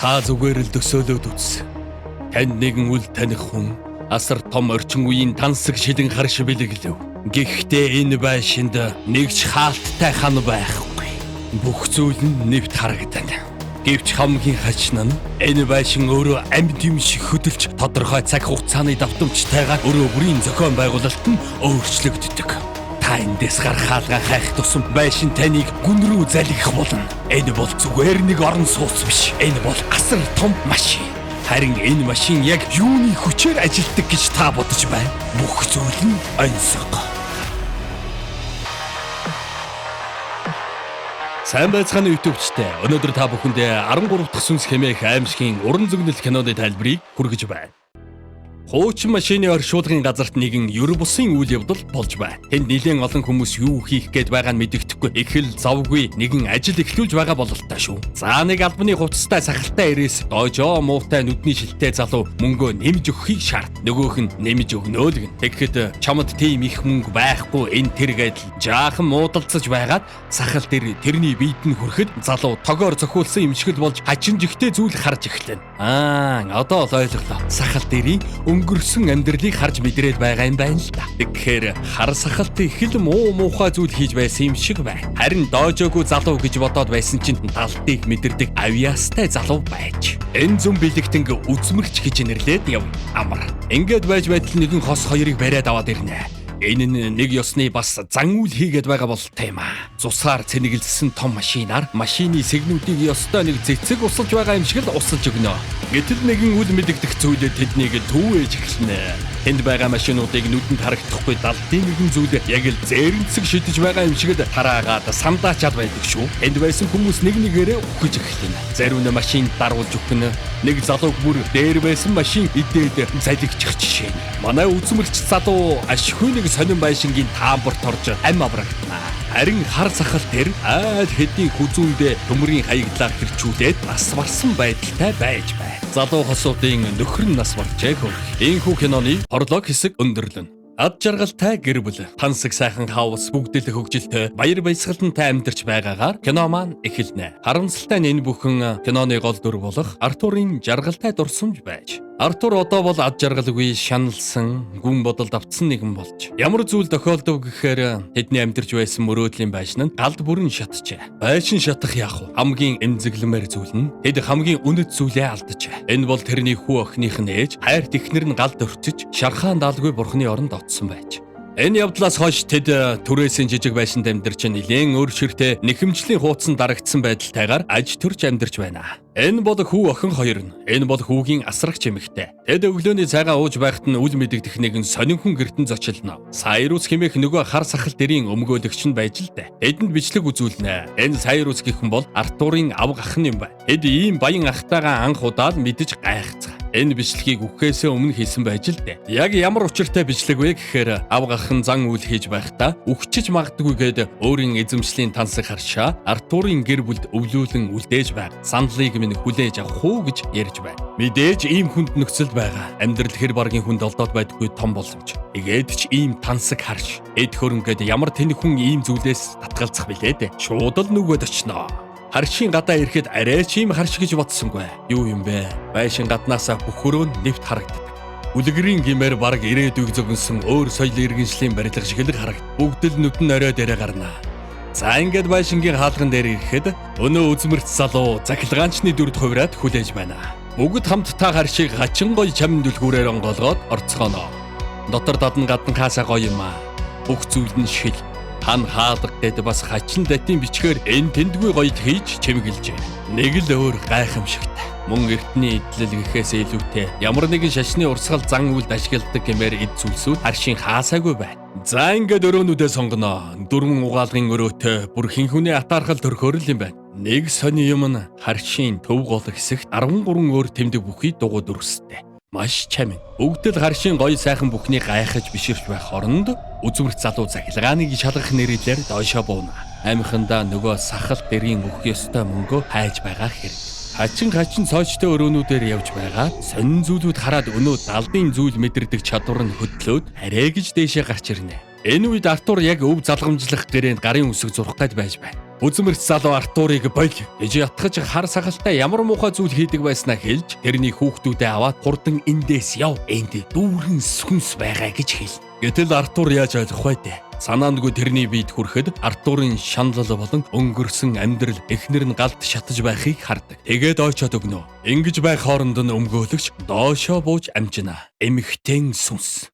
Та зүгээр л төсөөлөөд үз. Танд нэгэн үл таних хүн асар том орчин үеийн тансаг шилэн харш бэлэглэв. Гэхдээ энэ байшинд нэг ч хаалттай хан байхгүй. Бүх зүйл нь нэвт харагдана. Гэвч хамгийн хачин нь энэ байшин өөрөө амьд юм шиг хөдөлж тодорхой цаг хугацааны давтамжтайгаар өөрөө бүрийн зохион байгуулалт нь өөрчлөгддөг. Та эндээс гарах хаалгаа хайх тусам байшин таныг гүн рүү залгих болно. Энэ бол зүгээр нэг орон сууц биш. Энэ бол асар том машин. Харин энэ машин яг юуны хүчээр ажилтдаг гэж та бодож байна? Бүх зүйл нь онцгой. Сайн байцгаана YouTube-чтэй. Өнөөдөр та бүхэндээ 13 дахь сүнс хэмээх аимшигын уран зөгнөл киноны тайлбарыг хүргэж байна. Хуучин машины оршуулгын газарт нэгэн ер бусын үйл явдал болж байна. Тэнд нэлээн олон хүмүүс юу хийх гээд байгааг нь мэдэгдэхгүй. Их л завгүй нэгэн ажил эхлүүлж байгаа бололтой шүү. За нэг албаны хувцастай сахалтай ирээс дожоо муутай нүдний шилтэй залуу мөнгөө нэмж өгөхийг шаард. Нөгөөх нь нэмж өгнө л гэн. Тэгэхэд чамд тийм их мөнгө байхгүй энэ тэр гэдэл жаахан муудалцаж байгаад сахал дээр тэрний биед нь хүрэхэд залуу тогоор зохиулсан юм шиг л болж хачин жигтэй зүйл харж эхлэнэ. Аа, одоо л ойлголоо. Сахал дэрийн өнгөрсөн амьдралыг харж мэдрээд байгаа юм байна л да. Тэгэхээр хар сахалт их л муу муухай зүйл хийж байсан юм шиг байна. Харин доожоогүй залуу гэж бодоод байсан чинь далтыг мэдэрдэг авьяастай залуу байж. Энэ зүм бэлэгтэнг үзмэрч гэж нэрлээд яв. Амар. Ингээд байж байтал нэгэн хос хоёрыг бариад аваад ирнэ. Энэ нь нэг ёсны бас зан үйл хийгээд байгаа бололтой юм аа. Цусаар цэнэглэсэн том машинаар машины сэгнүүдийг ёстой нэг цэцэг усалж байгаа юм шиг л усалж өгнө. Гэтэл нэгэн үл мэдэгдэх зүйлээ тэднийг түүвэж эхэлнэ. Тэнд байгаа машинуудыг нүдэнд харагдахгүй далдын нэгэн зүйл яг л зээрэнцэг шидэж байгаа юм шиг л тараагаад сандаачаад байдаг шүү. Тэнд байсан хүмүүс нэг нэгээрээ үхэж эхэлнэ. Зарим нь машин даруулж өгнө. Нэг залууг бүр дээр байсан машин идээд залгичих жишээ нь. Манай үзмэрч залуу ашгүй нэг сонин байшингийн таамбарт орж ам аврагдана. Харин хар сахал тэр айл хэдийн хүзүүндээ төмрийн хаягдлаар хэрчүүлээд нас барсан байдалтай байж байна. Залуу хосуудын нөхөр нь нас барчээ хөрх. Ийхүү киноны орлог хэсэг өндөрлөнө. Ад жаргалтай гэр бүл, тансаг сайхан хаус, бүгд л хөгжилтэй, баяр баясгалантай амьдарч байгаагаар кино маань эхэлнэ. Харамсалтай нь энэ бүхэн киноны гол дүр болох Артурын жаргалтай дурсамж байж. Артур одоо бол ад жаргалгүй шаналсан, гүн бодолд автсан нэгэн болж. Ямар зүйл тохиолдов гэхээр тэдний амьдарч байсан мөрөөдлийн байшин нь галд бүрэн шатжээ. Байшин шатах яах вэ? Хамгийн эмзэглэмээр зүйл нь тэд хамгийн үнэт зүйлээ алджээ. Энэ бол тэрний хүү охиных нь ээж хайрт эхнэр нь галд өртөж шархаан даалгүй бурхны оронд очсон байж. Энэ явдлаас хойш тэд түрээсийн жижиг байшинд амьдарч нэлээн өөр ширтээ нэхэмжлийн хуудсан дарагдсан байдалтайгаар аж төрж амьдарч байна. Энэ бол хүү охин хоёр нь. Энэ бол хүүгийн асрагч эмэгтэй. Тэд өглөөний цайгаа ууж байхад нь үл мэдэгдэх нэгэн сонин хүн гэртэн зочилно. Сайрус хэмээх нөгөө хар сахал дэрийн өмгөөлөгч нь байж л дээ. Тэдэнд бичлэг үзүүлнэ. Энэ Сайрус гэх хүн бол Артурын авга ах нь юм байна. Тэд ийм баян ахтайгаа анх удаа л мэдэж гайхацгаа. Энэ бичлэгийг үхээсээ өмнө хийсэн байж л дээ. Яг ямар учиртай бичлэг вэ гэхээр авга ах нь зан үйл хийж байхдаа үхчихэж магадгүй гээд өөрийн эзэмшлийн тансаг харшаа Артурын гэр бүлд өвлүүлэн үлдээж байг. Саналыг минь хүлээж авах уу гэж ярьж байна. Мэдээж ийм хүнд нөхцөлд байгаа. Амьдрал хэр баргийн хүнд олдоод байдаггүй том боломж. Тэгээд ч ийм тансаг харш. Эд хөрөнгөд ямар тэнэг хүн ийм зүйлээс татгалзах билээ дээ. Шууд л нүгэд очноо. Харшийн гадаа ирэхэд арай ч ийм харш гэж бодсонгүй. Юу юм бэ? Байшин гаднаасаа бүх өрөө нь нэвт харагддаг. Үлгэрийн гимээр бараг ирээдүйг зөгнсөн өөр соёл иргэншлийн барилга шиг л харагд. Бүгд л нүдэн орой дээрээ гарна. За ингээд байшингийн хаалган дээр ирэхэд өнөө үзмэрч залуу захилгаанчны дүрд хувраад хүлээж байна. Бүгд хамтдаа харшийг хачин гой чамин дүлгүүрээр онгоолгоод орцгооно. Дотор дадна гадна хаасаа гоё юм аа. Бүх зүйл нь шил. Хан хаалга гээд бас хачин датын бичгээр энэ тэндгүй гоёд хийж чимгэлжээ. Нэг л өөр гайхамшигтай. Мөн эртний эдлэл гэхээс илүүтэй ямар нэгэн шашны урсгал зан үйлд ашигладаг гэмээр эд зүйлсүүд харшийн хаасаагүй байна. За ингээд өрөөнүүдээ сонгоно. Дөрвөн угаалгын өрөөтэй бүр хин хүний атаархал төрхөөр л юм байна. Нэг сони юм нь харшийн төв гол хэсэгт 13 өөр тэмдэг бүхий дугуй дүрстэй. Маш чамин. Бүгд л харшийн гоё сайхан бүхний гайхаж биширч байх оронд үзмэрч залуу захилгааныг шалгах нэрэлээр дойшоо бууна. Амихандаа нөгөө сахал дэрийн өгөх ёстой мөнгөө хайж байгаа хэрэг. Хачин хачин цоочтой өрөөнүүдээр явж байгаа сонин зүйлүүд хараад өнөө далдын зүйл мэдэрдэг чадвар нь хөдлөөд арай гэж дээшээ гарч ирнэ. Энэ үед Артур яг өв залгамжлах гэрээнд гарын үсэг зурх гээд байж байна. Үзмэрч залуу Артурыг боль гэж ятгаж хар сахалтай ямар муухай зүйл хийдэг байснаа хэлж тэрний хүүхдүүдээ аваад хурдан эндээс яв. Энд дүүрэн сүнс байгаа гэж хэлнэ. Гэтэл Артур яаж ойлгох вэ дээ? Санаандгүй тэрний биед хүрэхэд Артурын шаналл болон өнгөрсөн амьдрал эхнэр нь галд шатаж байхыг хардаг. Тэгээд ойчоод өгнө. Ингэж байх хооронд нь өмгөөлөгч доошоо бууж амжина. Эмэгтэй сүнс.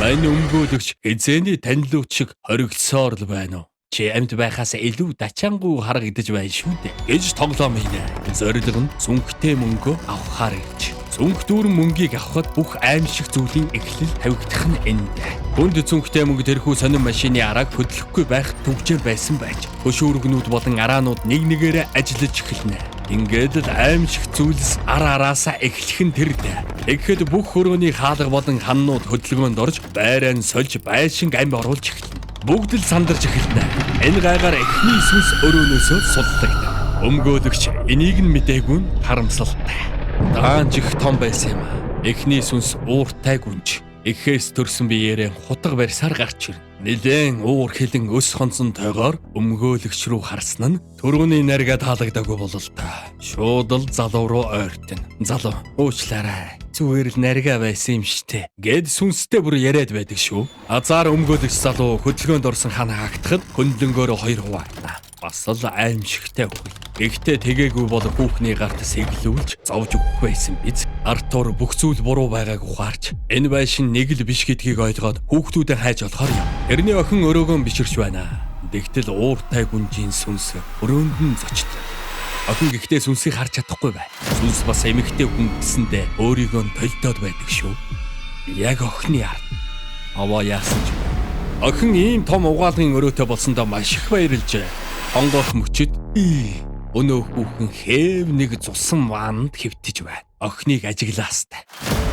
Мань өмгөөлөгч эзэний танилуут шиг хориглосоор л байна уу? Чи амьд байхаас илүү дачаангуй харагдаж байна шүү дээ гэж тоглоом хийнэ. Зорилго нь сүнхтэй мөнгө авахаар гэж. Цүнх дүүрэн мөнгийг авахад бүх аимшиг зүйлийн эхлэл тавигдах нь энд. Хүнд цүнхтэй мөнгө тэрхүү сонин машины арааг хөдлөхгүй байх түгжээ байсан байж хөшүүргнүүд болон араанууд нэг нэгээрээ ажиллаж эхэлнэ. Ингээд л аимшиг зүйлс ар араасаа эхлэх нь тэр дээ. Тэгэхэд бүх хөрөөний хаалга болон ханнууд хөдөлгөөнд орж байраа нь сольж байшинг амь оруулж эхэлнэ. Бүгд л сандарч эхэлнэ. Энэ гайгаар эхний сүнс өрөөнөөсөө суллагдав. Өмгөөлөгч энийг нь мдээгүй нь харамсалтай. Даанч их том байсан юм. Эхний сүнс ууртай гүнж. Эхээс төрсөн биеэрээ хутга барьсаар гарч ирнэ. Нилээн уур хилэн өс хонцон тойгоор өмгөөлөгч рүү харсан нь түрүүний нарга таалагдаагүй бололтой. Шууд л залуу руу ойртон. Залуу уучлаарай. Зүгээр л нарга байсан юм штэ. Гэд сүнстэй бүр яриад байдаг шүү. Азар өмгөөлөгч залуу хөдөлгөөнд орсон хана хаагдахад хөндлөнгөөрөө хоёр хуваагдана. Бас л аимшигтай үхэл. Гэхдээ тэгээгүй бол хүүхний гарт сэглүүлж зовж өгөх байсан биз. Артур бүх зүйл буруу байгааг ухаарч энэ байшин нэг л биш гэдгийг ойлгоод хүүхдүүдээ хайж олохоор юм. Тэрний охин өрөөгөө биширч байна. Тэгтэл ууртай гүнжийн сүнс өрөөнд нь зочд. Охин гэхдээ сүнсийг харж чадахгүй байна. Сүнс бас эмэгтэй хүн гэсэндээ өөрийгөө нь толдоод байдаг шүү. Яг охины ард. Аваа яасан ч. Охин ийм том угаалгын өрөөтэй болсондоо маш их баярлжээ. Хонгоох мөчид өнөө хүүхэн хэв нэг цусан ваанд хэвтэж байна. Охиныг ажиглаастай.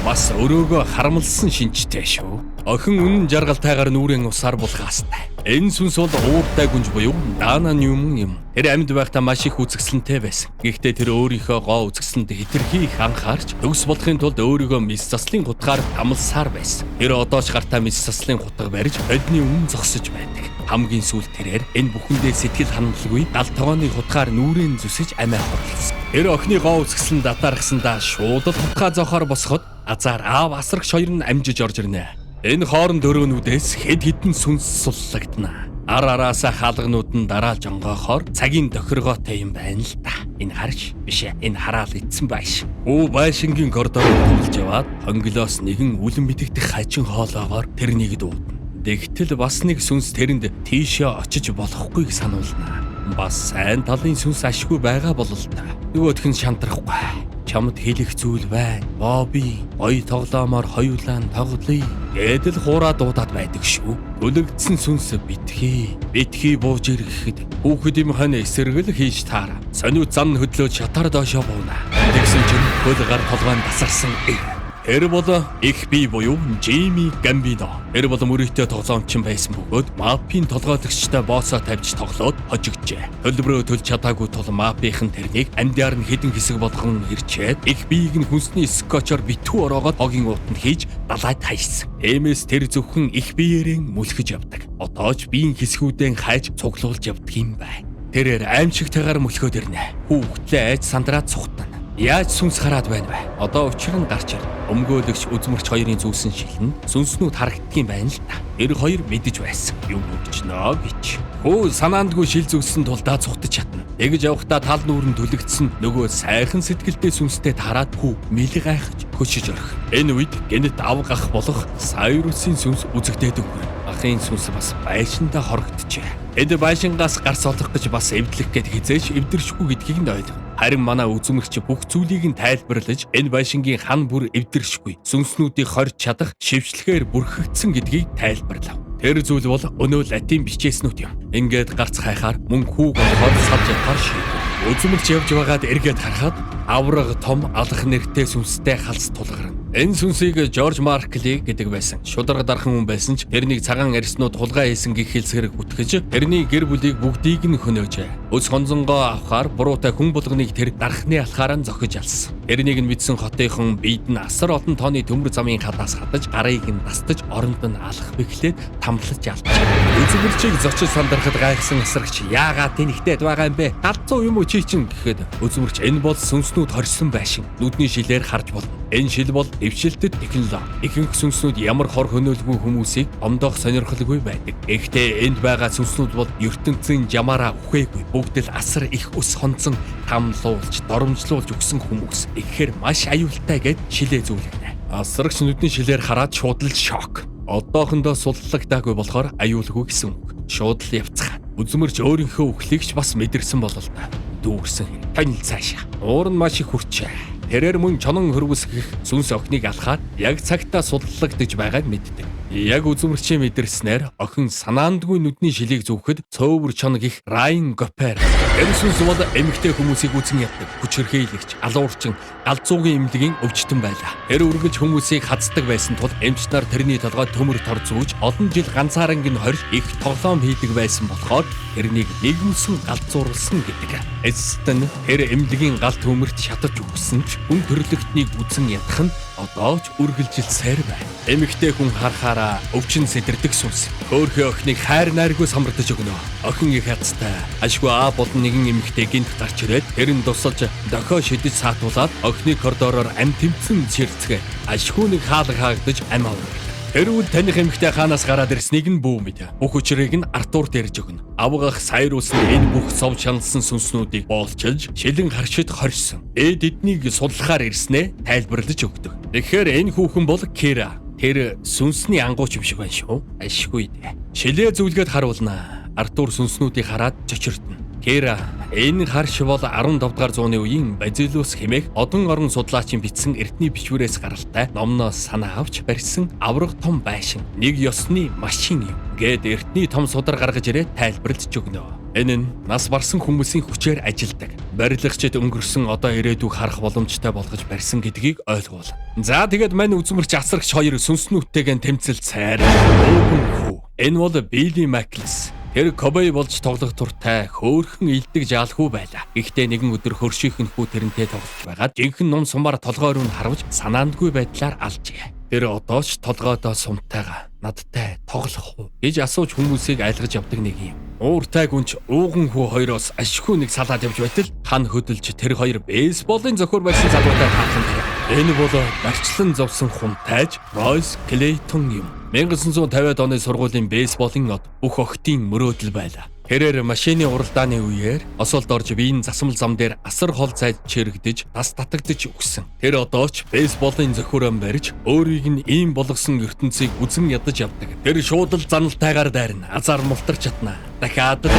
Бас өрөөгөө харамлсан шинжтэй шүү. Охин үнэн жаргалтайгаар нүрэн усаар булгаастай. Энэ сүнс бол ууртай гүнж буюу Дана Ньюман юм. Тэр амьд байхдаа маш их үзэсгэлэнтэй байсан. Гэхдээ тэр өөрийнхөө гоо үзэсгэлэнд хэтэрхий их анхаарч төгс болохын тулд өөрийгөө мэс заслын хутгаар амлсаар байсан. Тэр одоо ч гартаа мэс заслын хутга барьж одны өмнө зогсож байдаг. Хамгийн сүүлд тэрээр энэ бүхэндээ сэтгэл ханамлгүй гал тогооны хутгаар нүрэн зүсэж амиа хорлсон. Тэр охины гоо үзэсгэлэн дадархсандаа шууд л хутгаа зоохоор босоход азар аав асрагч хоёр нь амжиж орж ирнэ. Энэ хооронд өрөөнүүдээс хэд хэдэн сүнс суллагдана. Ар араасаа хаалганууд нь дараалж онгоохоор цагийн тохиргоотой юм байна л да. Энэ харш биш ээ. Энэ хараал ицсэн байш. Хүү байшингийн коридороор тулж яваад хонглоос нэгэн үлэн битэгдэх хачин хоолоогоор тэрнийг дуудана. Тэгтэл бас нэг сүнс тэрэнд тийшээ очиж болохгүйг сануулна. Бас сайн талын сүнс ашгүй байгаа бололтой. Нөгөөх нь шантрахгүй. Чамд хэлэх зүйл байна. Бобби, гоё тоглоомоор хоёулаа нь тоглоё. Гэдэл хуураа дуудаад байдаг шүү. Төлөгдсөн сүнс битгий. Битгий бууж ирэхэд хүүхэд юм хань эсэргэл хийж таараа. Сониуд зан хөдлөөд шатаар доошоо бууна. Тэгсэн чинь хөл гар толгойн тасарсан ир. Тэр бол их бие буюу Джейми Гамбино. Тэр бол мөрийтэй тоглоомчин байсан бөгөөд мафийн толгойлогчтой боосоо тавьж тоглоод хожигджээ. Төлбөрөө төлж чадаагүй тул мафийнхан тэрнийг амьдаар нь хэдэн хэсэг болгон ирчээд их биеийг нь хүнсний скотчоор битүү ороогоод хогийн уутанд хийж далайд хайсан. Тиймээс тэр зөвхөн их биеэрээ мүлхэж явдаг. Одоо ч биеийн хэсгүүдэн хайж цуглуулж явдаг юм байна. Тэрээр аимшигтайгаар мөлхөөд ирнэ. Хүүхдлээ айж сандраад цухтана. Яаж сүнс хараад байна вэ? Одоо учир нь гарч ирнэ. Өмгөөлөгч үзмэрч хоёрын зүүсэн шилэн сүнснүүд харагддгийн байна л та. Тэр хоёр мэдэж байсан. Юм өгчнөө гэж. Хөө санаандгүй шил зүгсэн тулдаа цухтаж чадна. Тэгж явхдаа тал нүүр нь түлэгдсэн нөгөө сайхан сэтгэлтэй сүнстэй тараад хүү мэлэг гайхаж хөшиж орхино. Энэ үед гэнэт авга ах болох Сайрусын сүнс үзэгдээд өнгөрнө. Ахын сүнс бас байшиндаа хорогджээ. Эд байшингаас гарц олох гэж бас эвдлэх гээд хизээч эвдэршгүй гэдгийг нь ойлгоно. Харин манай үзмэрч бүх зүйлийг нь тайлбарлаж энэ байшингийн хан бүр эвдэршгүй. Сүнснүүдийг хорж чадах шившлэгээр бүрхэгдсэн гэдгийг тайлбарлав. Тэр зүйл бол өнөө латин бичээснүүд юм. Ингээд гарц хайхаар мөн хүүг олохоор салж ядахаар шийдэв. Үзмэрч явж байгаад эргээд харахад авраг том алах нэртэй сүнстэй халс тулгарна. Энэ сүнсийг Жорж Маркли гэдэг байсан. Шударга дархан хүн байсан ч тэрнийг цагаан арьснууд хулгай хийсэн гих хэлсгэрэг үтгэж тэрний гэр бүлийг бүгдийг нь хөнөөжээ. Өс хонзонгоо авахар буруутай хүн болгоныг тэр дархны алхаараа зохиж алсан. Тэрнийг нь мэдсэн хотынхон бид нь асар олон тооны төмөр замын хадаас хадаж, гарыг нь дастаж, оронд нь алах бэхлээд тамлаж алджээ. Үзмэрчийг зочид сандрахад гайхсан асрагч яагаад тэнэгтэй байгаа юм бэ? Галзуу юм уу чи чинь гэхэд үзмэрч энэ бол сүнснүүд хорьсон байшин. Нүдний шилээр харж болно. Энэ шил бол дэвшилтэт технологи. Ихэнх сүнснүүд ямар хор хөнөөлгүй хүмүүсийг омдоох сонирхолгүй байдаг. Гэхдээ энд байгаа сүнснүүд бол ертөнцийн жамаараа үхээгүй. Бүгд л асар их өс хонцон тамлуулж, доромжлуулж өгсөн хүмүүс. Ихээр маш аюултай гэд шилээ зөвлөгнө. Асрагч нүдний шилээр хараад шууд л шок. Одоохондоо суллагдаагүй болохоор аюулгүй гэсэн үг. Шууд л явцгаа. Үзмэрч өөрийнхөө үхлийг ч бас мэдэрсэн болол та. Дүүрсэн. Танил цаашаа. Уур нь маш их хүрчээ. Тэрээр мөн чонон хөрвөсгөх сүнс охиныг алхаар яг цагтаа суллагдаж байгааг мэддэг. Яг үзмэрчийн мэдэрснээр охин санаандгүй нүдний шилийг зүвхэд цөөвөр чон гих Райн Гопер. Тэр сүнс бол эмэгтэй хүмүүсийг үзэн яддаг, хүчирхийлэгч, алуурчин, галзуугийн эмнэлгийн өвчтөн байлаа. Тэр үргэлж хүмүүсийг хаздаг байсан тул эмч нар тэрний толгой төмөр тор зүүж олон жил ганцааранг нь хорь их тоглоом хийдэг байсан болохоор тэрнийг нийгэмсэн галзуурлсан гэдэг. Эцэст нь тэр эмнэлгийн гал төмөрт шатаж өгсөн ч хүн төрлөختнийг үзэн ядах нь одоо ч үргэлжилсээр байна. Эмэгтэй хүн харахаараа өвчин сэтэрдэг сүнс. Хөөхөө охиныг хайр найргүй самардаж өгнө. Охин их хацтай. Ашгүй А болон нэгэн эмэгтэй гинт гарч ирээд тэр нь тусалж дохио шидэж саатуулаад охиныг коридороор ам тэмцэн чирцгээ. Ашгүй нэг хаалга хаагдаж ам авраг. Тэр үед таних эмэгтэй хаанаас гараад ирснийг нь бүү мэд. Бүх учрыг нь Артурт ярьж өгнө. Авгах Сайрус нь энэ бүх сов шаналсан сүнснүүдийг боолчилж шилэн харшид хорьсон. Ээд эднийг судлахаар ирснээ тайлбарлаж өгдөг. Тэгэхээр энэ хүүхэн бол Кира. Тэр сүнсний ангууч юм шиг байна шүү. Ашгүй дээ. Шилээ зүлгээд харуулнаа. Артур сүнснүүдийг хараад чочиртно. Кира энэ харш бол 15 дугаар зууны үеийн Базилиус хэмээх одон орон судлаачийн бичсэн эртний бичвэрээс гаралтай номноос санаа авч барьсан авраг том байшин нэг ёсны машин юм гээд эртний том судар гаргаж ирээд тайлбарлаж өгнө. Энэ нь нас барсан хүмүүсийн хүчээр ажилдаг. Барилгачид өнгөрсөн одоо ирээдүг харах боломжтой болгож барьсан гэдгийг ойлгуул. За тэгээд мань үзмэрч асрагч хоёр сүнснүүдтэйгэн тэмцэлцээр өвгөн хүү. Энэ бол Билли Маклс. Тэр кобой болж тоглох туртай хөөрхөн илдэг жаалхүү байлаа. Гэхдээ нэгэн өдөр хөршийнх нь хүү тэрнтэй тоглож байгаад жинхэнэ ном сумаар толгой руу нь харвж санаандгүй байдлаар алжээ. Тэр одоо ч толгойдоо сумтайгаа надтай тоглох уу гэж асууж хүмүүсийг айлгаж явдаг нэг юм. Ууртай гүнч ууган хүү хоёроос ашгүй нэг салаад явж байтал хан хөдөлж тэр хоёр бейсболын зөхөр барьсан залуутай таархан тэр. Энэ бол барьчлан зовсон хунтайж Ройс Клейтон юм. 1950-ад оны сургуулийн бейсболын од бүх охидын мөрөөдөл байлаа. Тэрээр машины уралдааны үеэр осолд орж биеийн засмал зам дээр асар хол зайд чирэгдэж тас татагдаж өгсөн. Тэр одоо ч бейсболын зөхөрөн барьж өөрийг нь ийм болгосон ертөнцийг үзэн ядаж явдаг. Тэр шууд л заналтайгаар дайрна. Азар мултарч чадна. Дахиад л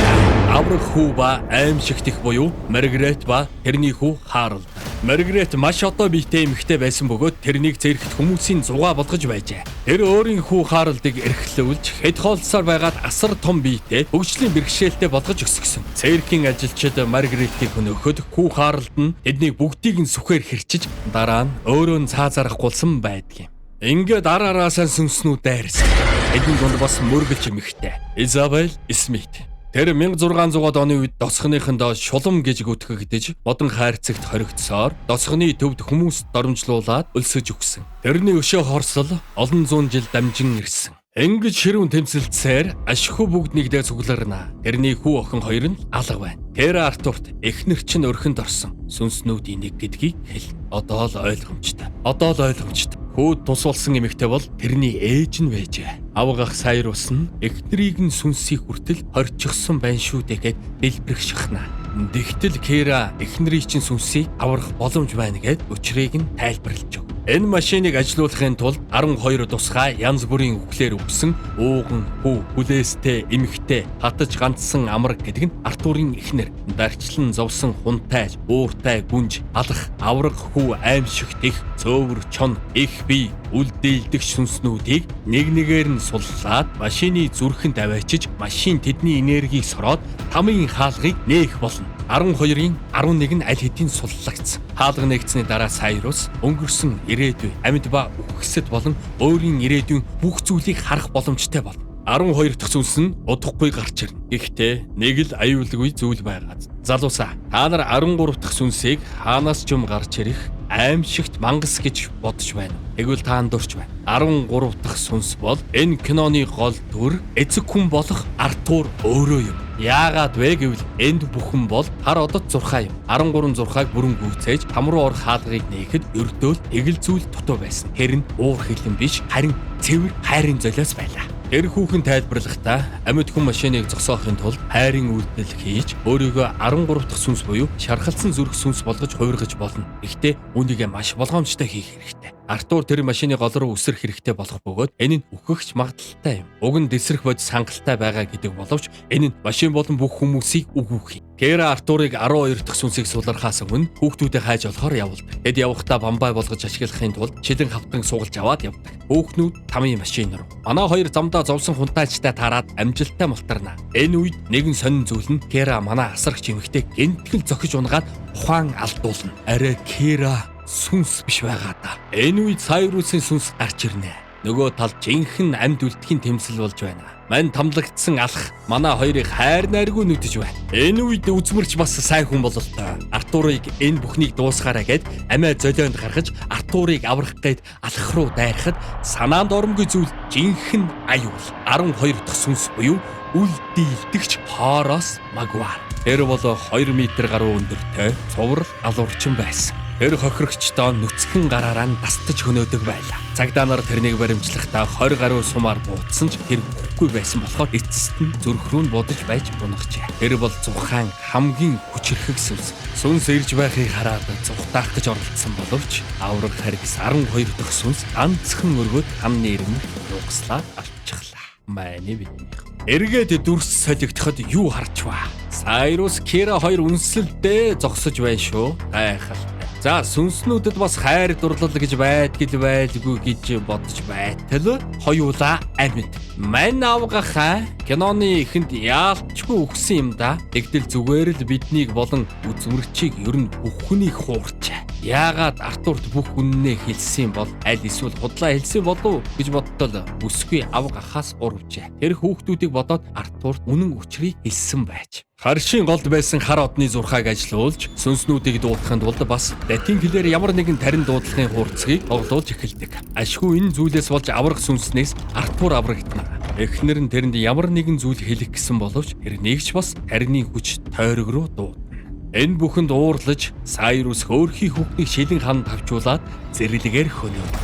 аврах хүү ба аимшигт их буюу Маргарет ба тэрний хүү Харалд. Маргарет маш одоо биетэй эмэгтэй байсан бөгөөд тэрнийг зэрэгт хүмүүсийн зугаа болгож байжээ. Тэр өөрийн хүү Харалдыг эрхлүүлж хэд хоолсоор байгаад асар том биетэй хөгжлийн бэрхшээлтэй болгож өсгсөн. Церкийн ажилчид Маргаретийг хөнөөхөд хүү Харалд нь тэднийг бүгдийг нь сүхээр хэрчиж дараа нь өөрөө нь цаазаар ахгуулсан байдгийн. Ингээд ар араасаа сүнснүүд дайрсан. Тэдний дунд бас мөргөлч эмэгтэй Изабель Смит. Тэр 1600-аад оны үед досхоныхондоо шулам гэж гүтгэгдэж модон хайрцагт хоригдсоор досхоны төвд хүмүүс доромжлуулад өлсөж өгсөн. Тэрний өшөө хорсол олон зуун жил дамжин ирсэн. Ингэж ширүүн тэмцэлцээр ашгүй бүгд нэгдээ цугларна. Тэрний хүү охин хоёр нь алга байна. Тэр Артурт эхнэр чинь өрхөнд орсон. Сүнснүүдийн нэг гэдгийг хэлнэ. Одоо л ойлгомжтой. Одоо л ойлгомжтой. Хүүд тусуулсан эмэгтэй бол тэрний ээж нь байжээ. Авга ах Сайрус нь эхнэрийг нь сүнсийг хүртэл хорчихсон байна шүү дээ гэд дэлбэрэх шахна. Тэгтэл Кира эхнэрийг чинь сүнсийг аврах боломж байна гэд учрыг нь тайлбарлаж өг. Энэ машиныг ажилуулахын тулд 12 тусгай янз бүрийн үхлээр үхсэн ууган, хүү, хүлээстэй, эмэгтэй, хатаж ганцсан амраг гэдэг нь Артурын эхнэр. Дарчлан зовсон хунтай, ууртай гүнж, алах, авраг хүү, аимшигт их, цөөвөр чон, их бие, үлдээлдэх сүнснүүдийг нэг нэгээр нь суллаад машины зүрхэнд аваачиж машин тэдний энергийг сороод тамын хаалгыг нээх болно. 12-ын 11 нь аль хэдийн суллагдсан. Хаалга нээгдсэний дараа Сайрус өнгөрсөн ирээдүй, амьд ба үхсэд болон өөрийн ирээдүйн бүх зүйлийг харах боломжтой болно. 12 дахь сүнс нь удахгүй гарч ирнэ. Гэхдээ нэг л аюулгүй зүйл байгаа. Залуусаа, та нар 13 дахь сүнсийг хаанаас ч юм гарч ирэх аимшигт мангас гэж бодож байна. Тэгвэл та андуурч байна. 13 дахь сүнс бол энэ киноны гол дүр эцэг хүн болох Артур өөрөө юм. Яагаад вэ гэвэл энд бүхэн бол хар одод зурхаа юм. 13 зурхааг бүрэн гүйцээж там руу орох хаалгыг нээхэд ердөөл эгэл зүйл дутуу байсан. Тэр нь уур хилэн биш, харин цэвэр хайрын золиос байлаа. Тэр хүүхэн тайлбарлахдаа амьд хүн машиныг зогсоохын тулд хайрын үйлдэл хийж өөрийгөө 13 дахь сүнс буюу шархалсан зүрх сүнс болгож хувиргаж болно. Гэхдээ үүнийгээ маш болгоомжтой хийх хэрэгтэй. Артур тэр машины гол руу үсрэх хэрэгтэй болох бөгөөд энэ нь үхэх ч магадлалтай юм. Уг нь дэлсрэх бодис хангалттай байгаа гэдэг боловч энэ нь машин болон бүх хүмүүсийг үгүйх юм. Кера Артурыг 12 дахь сүнсийг сулрахаас өмнө хүүхдүүдэд хайж олохоор явуулдаг. Тэд явахдаа бамбай болгож ашиглахын тулд шилэн хавтан сугалж аваад явдаг. Хүүхнүүд тамийн машин руу. Манай хоёр замдаа зовсон хунтаачтай таарад амжилттай мултарна. Энэ үед нэгэн сонин зүйл нь Кера манай асрагч эмэгтэй гэнтгэл зохиж унгаад ухаан алдуулна. Арай Кера сүнс биш байгаа да. Энэ үед Сайрусын сүнс гарч ирнэ. Нөгөө талд жинхэнэ амьд үлдэхийн тэмцэл болж байна. Мань тамлагдсан алх манай хоёрыг хайр найргүй нүдэж байна. Энэ үед үзмэрч бас сайн хүн бололтой. Артурыг энэ бүхнийг дуусгаарай гэд амиа золионд гаргаж Артурыг аврах гээд алх руу дайрахад санаанд оромгүй зүйл жинхэнэ аюул. 12 дахь сүнс буюу үл дийлдэгч Хоороос Магвар. Тэр бол 2 м гаруй өндөртэй цуврал алуурчин байсан. Тэр хохирогчдоо нүцгэн гараараа нь дастаж хөнөөдөг байлаа. Цагдаа нар тэрнийг баримтлахдаа 20 гаруй сумаар буутсан ч тэр үхэхгүй байсан болохоор эцэст нь зүрх рүү нь будаж байж унагчээ. Тэр бол зурхаан хамгийн хүчирхэг сүнс. Сүнс ирж байхыг хараад зугтаах гэж оролдсон боловч авраг харгас 12 дахь сүнс ганцхан өргөд хам нэрмэх нугслаад алдчихлаа. Майны биднийх. Эргээд дүрс солигдоход юу харчваа? Сайрус Кира хоёр үнсэлдээ зогсож байна шүү. Гайхалтай. За, сүнснүүдэд бас хайр дурлал гэж байдгил байлгүй гэж бодож байтал хоёулаа амьд. Мань авгахаа киноны эхэнд яалтчгүй үхсэн юм да. Тэгтэл зүгээр л биднийг болон үзмэрчийг ер нь бүх хүнийг хуурчаа. Яагаад Артурт бүх үннээ хэлсэн бол аль эсвэл худлаа хэлсэн болов гэж бодтол бүсгүй авга ахаас урвжээ. Тэр хүүхдүүдийг бодоод Артурт үнэн учрыг хэлсэн байж. Харшийн голд байсан хар одны зурхааг ажилуулж сүнснүүдийг дуудахын тулд бас латин хэлээр ямар нэгэн тарин дуудлагын хурцгийг тоглуулж эхэлдэг. Ашгүй энэ зүйлээс болж аврах сүнснээс Артур аврагдана. Эхнэр нь тэрэнд ямар нэгэн зүйл хэлэх гэсэн боловч тэрнийг ч бас тарины хүч тойрог руу дуудана. Энэ бүхэнд уурлаж Сайрус хөөрхий хүүхнийг шилэн хан тавчуулаад зэрлэгээр хөнөөд.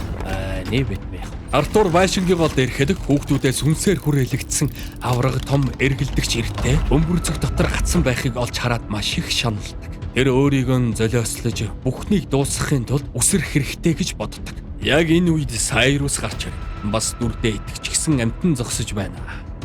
Нэ битмэх. Артур байшингийн голд ирэхэд хүүхдүүдээ сүнсээр хүрээлэгдсэн авраг том эргэлдэгч эртээ бөмбөрцөг дотор гацсан байхыг олж хараад маш их шаналдаг. Тэр өөрийгөө нь золиослож бүхнийг дуусгахын тулд үсрэх хэрэгтэй гэж боддог. Яг энэ үед Сайрус гарч ирнэ. Бас дүрдээ итгэжсэн амьтан зогсож байна.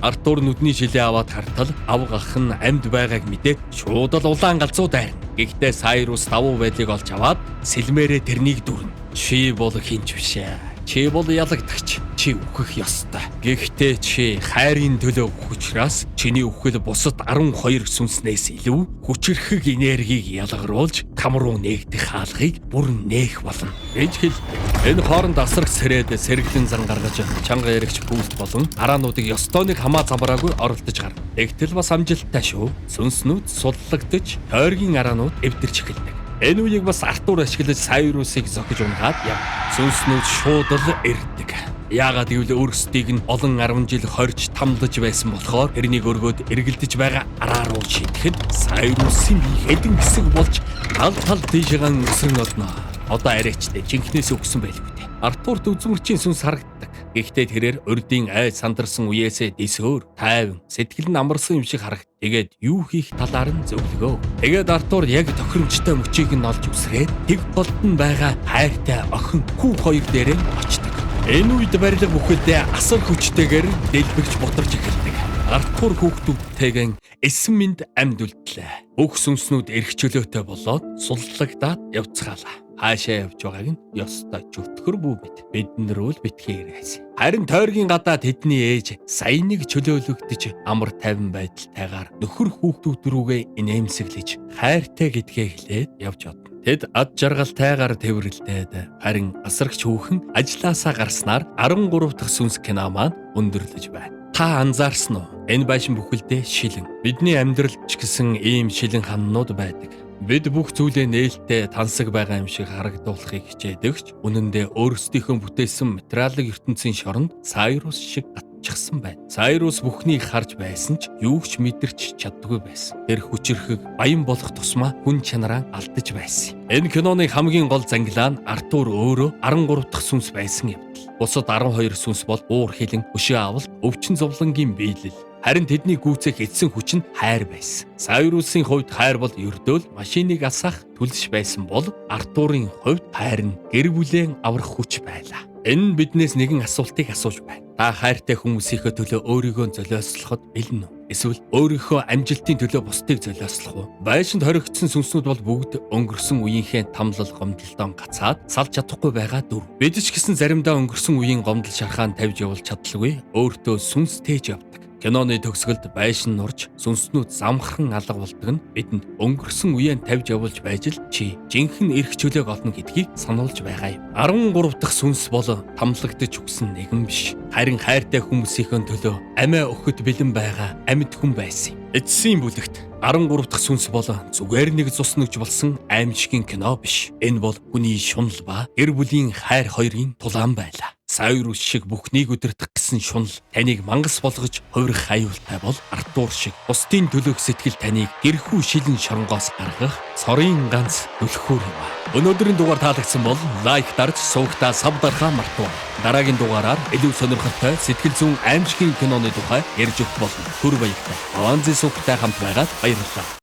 Артур нүдний шилээ аваад хартал авга ах нь амьд байгааг мэдээд шууд л улаан галзуу дайрна. Гэхдээ Сайрус давуу байдлыг олж аваад сэлмээрээ тэрнийг дүрнэ. Чи бол хинч биш ээ. Чи бол ялагдагч. Чи үхэх ёстой. Гэхдээ чи хайрын төлөө үхэх учраас чиний үхэл бусад 12 сүнснээс илүү хүчирхэг энергийг ялгаруулж там руу нээгдэх хаалгыг бүрэн нээх болно гэж хэлдэг. Энэ хооронд асраг сэрээд сэргэлэн зан гаргаж чанга яригч пүүлт болон араануудыг ёстойныг хамаа замраагүй оролдож гарна. Тэгтэл бас амжилттай шүү. Сүнснүүд суллагдаж тойргийн араанууд эвдэрч эхэлдэг. Энэ үеийг бас Артур ашиглаж Сайрусыг зохиж унгаад яв. Сүнснүүд шууд л ирдэг. Яагаад гэвэл өөрсдийг нь олон 10 жил хорж тамлаж байсан болохоор тэрнийг өргөөд эргэлдэж байгаа араа руу шийдэхэд Сайрусын бие хэдэн хэсэг болж тал тал тийшээгээ өсрөн одно. Одоо арайчтай жинхнээс өгсөн байлгүй дээ. Артурт үзмэрчийн сүнс харагддаг. Гэхдээ тэрээр урдын ай сандарсан үеэсээ дэсөөр тайван сэтгэл нь амарсан юм шиг харагд. Тэгээд юу хийх талаар нь зөвлөгөө. Тэгээд Артур яг тохиромжтой мөчийг нь олж үсрээд тэг голд нь байгаа хайртай охин хүү хоёр дээрээ очдог. Энэ үед барилга бүхэлдээ асар хүчтэйгээр дэлбэрч бутарч эхэлдэг. Артур хүүхдүүдтэйгэн эсэн минь амьд үлдлээ. Бүх сүнснүүд эрх чөлөөтэй болоод суллагдаад явцгаалаа. Хаашаа явж байгааг нь ёстой чөтгөр бүү мэд. Бид нар үл битгий ирээс. Харин тойргийн гадаа тэдний ээж сая нэг чөлөөлөгдөж амар тайван байдалтайгаар нөхөр хүүхдүүд рүүгээ инээмсэглэж хайртай гэдгээ хэлээд явж одно. Тэд ад жаргалтайгаар тэврэлдээд харин асрагч хүүхэн ажлаасаа гарснаар 13 дахь сүнс кино маань өндөрлөж байна. Та анзаарсан уу? Энэ байшин бүхэлдээ шилэн. Бидний амьдралд ч гэсэн ийм шилэн ханнууд байдаг. Бид бүх зүйлээ нээлттэй тансаг байгаа юм шиг харагдуулахыг хичээдэг ч үнэн дээр өөрсдийнхөө бүтээсэн материалын ертөнцийн шоронд Сайрус шиг гатчихсан байна. Сайрус бүхнийг харж байсан ч юу ч мэдэрч чаддаггүй байсан. Тэр хүчирхэг баян болох тусмаа хүн чанараа алдаж байсан юм. Энэ киноны хамгийн гол зангилаа нь Артур өөрөө 13 дахь сүнс байсан явдал. Бусад 12 сүнс бол уур хилэн, өшөө авалт, өвчин зовлонгийн биелэл. Харин тэдний гүйцэх эцсийн хүч нь хайр байсан. Сайрусын хувьд хайр бол ердөөл машиныг асаах түлш байсан бол Артурын хувьд хайр нь гэр бүлээ аврах хүч байлаа. Энэ нь биднээс нэгэн асуултыг асууж байна. Та хайртай хүмүүсийнхээ төлөө өөрийгөө золиослоход бэлэн үү? Эсвэл өөрийнхөө амжилтын төлөө бусдыг золиослох уу? Байшинд хоригдсон сүнснүүд бол бүгд өнгөрсөн үеийнхээ тамлал гомдолдон гацаад салж чадахгүй байгаа дүр. Бид ч гэсэн заримдаа өнгөрсөн үеийн гомдол шархаан тавьж явуулж чадалгүй өөртөө сүнс тээж явдаг. Киноны төгсгөлд байшин нурж сүнснүүд замхран алга болдог нь бидэнд өнгөрсөн үеэн тавьж явуулж байж л чи жинхэнэ эрх чөлөөг олно гэдгийг сануулж байгаа юм. 13 дахь сүнс бол тамлагдаж үгсэн нэгэн биш. Харин хайртай хүмүүсийнхээ төлөө амиа өгөхөд бэлэн байгаа амьд хүн байсан юм. Эцсийн бүлэгт 13 дахь сүнс бол зүгээр нэг цус нүж болсон аимшигын кино биш. Энэ бол хүний шунал ба гэр бүлийн хайр хоёрын тулаан байлаа. Сайрус шиг бүхнийг удирдах гэсэн шунал таныг мангас болгож хувирах аюултай бол Артур шиг бусдын төлөөх сэтгэл таныг гэрхүү шилэн шоронгоос гаргах цорын ганц түлхүүр юм аа. Өнөөдрийн дугаар таалагдсан бол лайк дарж сувагтаа sub дарахаа мартав. Дараагийн дугаараар илүү сонирхолтой сэтгэл зүйн аимшигын киноны тухай ярьж өгөх болно. Түр баяртай. Аванзын сувагтай хамт байгаад баярлалаа.